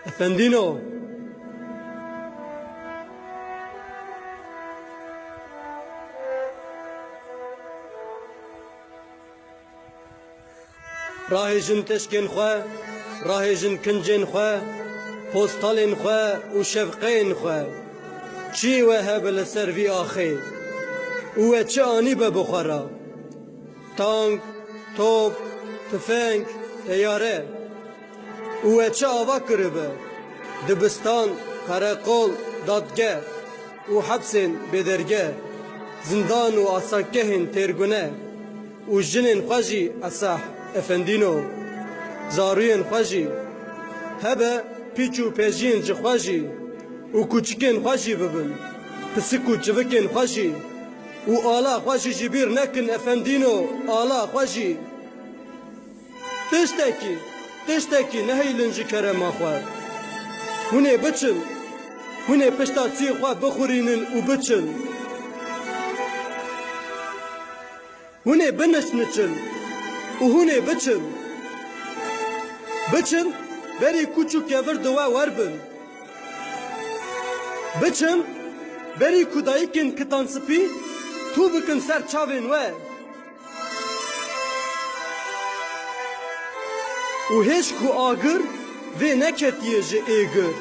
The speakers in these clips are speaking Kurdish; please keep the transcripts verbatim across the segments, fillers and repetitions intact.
Efendîno! Rahêjin teşkên xwe, rahêjin kincên xwe, postalên xwe û şefqeyên xwe. Çi we hebe li ser vî axê û we çi anîbe bi xwe re? Tank, top, tifeng, teyare. Û we çi ava kiribe? Dibistan, qereqol, dadgeh û hepsên bêdergeh, zindan û asankehên têrgune û jinên xwe jî esah, efendîno, zarûyên xwe jî. Hebe pîç û pejiyên ji xwe jî û kûçikên xwe jî bibin, pisik û çivikên xwe jî û ala xwe jî ji bîr nekin, efendîno, ala xwe jî. Tiştekî, tiştekî nehêlin ji kerema xwe. Hûn ê biçin. Hûn ê pişta çiyê xwe bixurînin û biçin. Hûn ê binişniçin û hûn ê biçin. Biçin, berî kûç û kevir di we werbin. Biçin, berî ku dayikên kitan spî tû bikin ser çavên we. Û hêj ku agir vê neketiye ji êgir,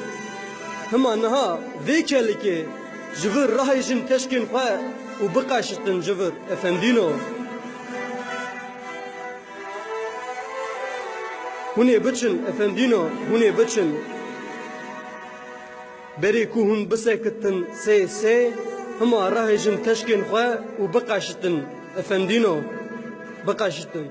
hima niha vê kelikê ji vir rahêjin teşkên xwe û biqeşitin ji vir, efendîno. Hûn ê biçin, efendîno, hûn ê biçin. Berê ku hûn bisekitin sê sê, hima rahêjin teşkên xwe û biqeşitin, efendîno, biqeşitin.